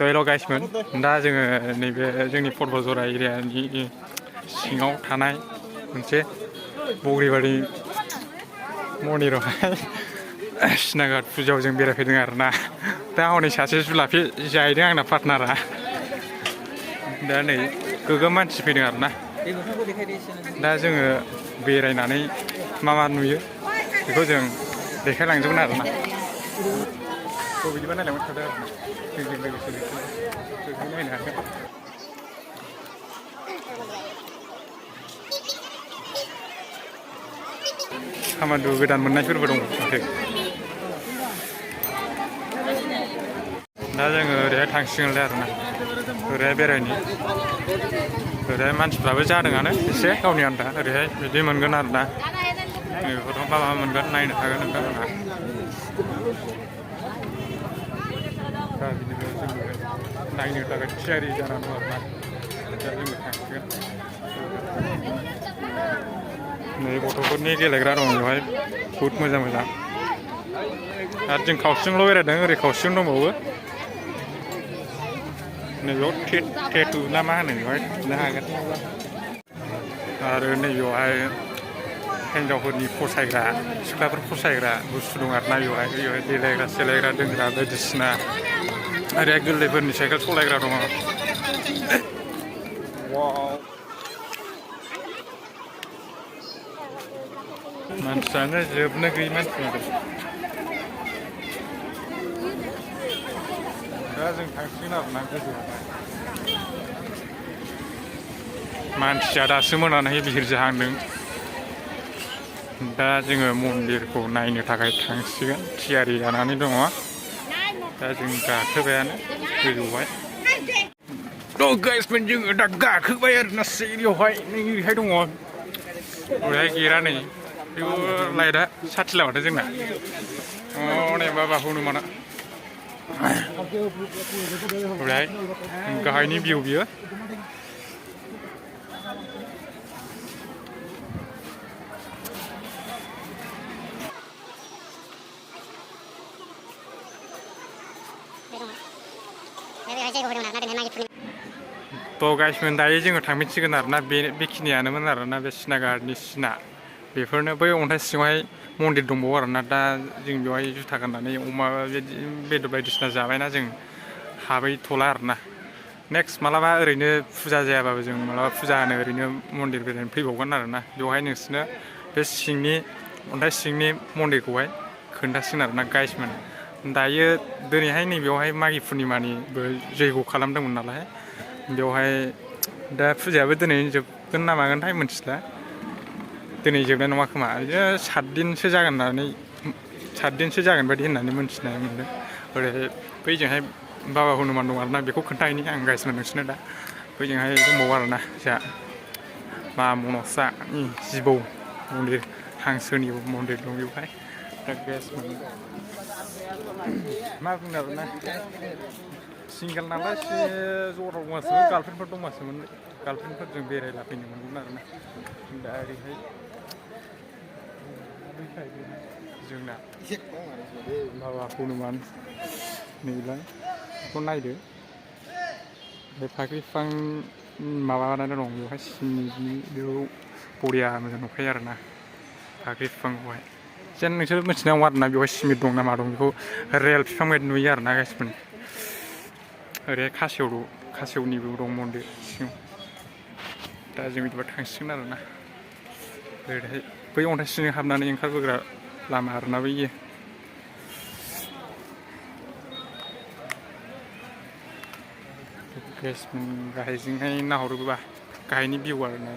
दहायल' गाइसमोन दा जोङो नैबे जोंनि पर्बतजरा एरियानि सिङाव थानाय मोनसे बग्रिबारि मन्दिरावहाय शिनागाहाट फुजायाव जों बेरायफैदों आरोना। दा हनै सासे जुलाफि जाहैदों आंना पार्टनारा। दा नै गोगोम मानसि फैदों आरोना। दा जोङो बेरायनानै मा नुयो बेखौ जों देखायलांजोबगोन आरोना। बिदिबा नायलांबाय थादो आरोना जोंजों लोगोसे बेखौ नायनो हागोन। खामानिबो गोदान मोननायफोरबो दं माथो। दा जोङो ओरैहाय थांसिगोनलाय आरोना ओरैहाय बेरायनो। ओरैहाय मानसिफ्राबो जादोंआनो एसे गावनि आन्था ओरैहाय बिदि मोनगोन आरोना। बेफोराव मा मोनगोन नायनो हागोन नोंथांमोनहा। दा बिदिनो जोङो नायनो थाखाय थियारि जानानै दं आरोना। दा जोङो थांसिगोन। नै गथ'फोरनि गेलेग्रा दं बेवहाय बहुद मोजां मोजां। आरो जों खावसेजोंल' बेरायदों ओरै खावसेजों दंबावो। नैबेयाव टेटु ना मा होनो बेवहाय थुनो हागोन। आरो नैबेयावहाय हिन्जावफोरनि फसायग्रा सिख्लाफोर फसायग्रा बुस्थु दं आरोना बेवहाय देलायग्रा सेलायग्रा दोनग्रा बायदिसिना। ओरैहाय गोरलैफोरनि साइकेल सलायग्रा दङ। मानसियानो जोबनो गैयै मानसि नुदों। दा जों थांसिगोन आरोना गोजौआवहाय। मानसिया दासो मोनानानै बिहिर जाहांदों। दा जोङो मन्दिरखौ नायनो थाखाय थांसिगोन थियारि जानानै दङ। दा जों गाखोबायानो गोजौआवहाय। गाइसमोन जोङो दा गाखोबाय आरोना सिरियावहाय नैहाय दङ। ओरैहाय गेटआ नै बेयाव लाइटआ साथिला माथो जोंना। हनै माबा हनुमाना ओरैहाय गाहायनि भिउ बियो। थ' गाइसमोन दायो जोङो थांफिनसिगोन आरोना बेखिनियानोमोन आरोना बे शिनागाहाटनि सिना। बेफोरनो बै अन्थाइ सिङावहाय मन्दिर दंबावो आरोना। दा जों बेवहाय जुथा गाननानै अमा बेदर बायदिसिना जाबायना जों हाबहैथ'ला आरोना। नेक्स्ट मालाबा ओरैनो फुजा जायाबाबो जों मालाबा फुजा होनो ओरैनो मन्दिर बेरायनो फैबावगोन आरोना। बेवहाय नोंसोरनो बे सिंनि अन्थाइ सिंनि मन्दिरखौहाय खोन्थासिगोन आरोना गाइसमोन। दायो दिनैहाय नैबेयावहाय मागि पुर्निमानिबो जैग' खालामदोंमोन नालाय। बेवहाय दा फुजायाबो दिनै जोबगोन ना मागोनथाय मिथिला। दिनै जोबनाय नङा खोमा बिदिनो 7 दिनसो जागोन बायदि होननानै मोनथिनाय मोनदों। ओरैहाय बैजोंहाय बाबा हनुमान दं आरोना बेखौ खोन्थाहैनि आं गाइसमोन नोंसोरनो दा। बैजोंहाय दंबावो आरोना जोंहा मा मनसानि जिबौ मन्दिर हांसोनिबो मन्दिर दं बेवहाय। दा गाइसमोन मा बुंनो आरोना सिंगेल नालाय एसे जराव दंबासो गार्लफ्रेन्डफोर दंबासोमोन गार्लफ्रेन्डफोरजों बेरायला फैनो मोनगौमोन आरोना। दा ओरैहाय जोंना बाबा हनुमान नैलाय बेखौ नायदो। बे फाख्रि बिफां माबानानै दं बेवहाय सिंनि बेयाव बरिया मोजां नुखायो आरोना फाख्रि बिफांखौहाय। जेन नोंसोर मिथिनांगौ आरोना बेवहाय सिमेन्ट दं ना मा दं बेखौ रियेल बिफां बायदि नुयो आरोना गाइसमोन। ओरैहाय खासेवनिबो दं मन्दिर सिङाव। दा जों बिदिबा थांसिगोन आरोना। ओरैहाय बै अन्थाइ सिंजों हाबनानै ओंखारबोग्रा लामा आरोना बैयो। गाइसमोन गाहायजोंहाय नाहरोबा गाहायनि भिउ आरोना।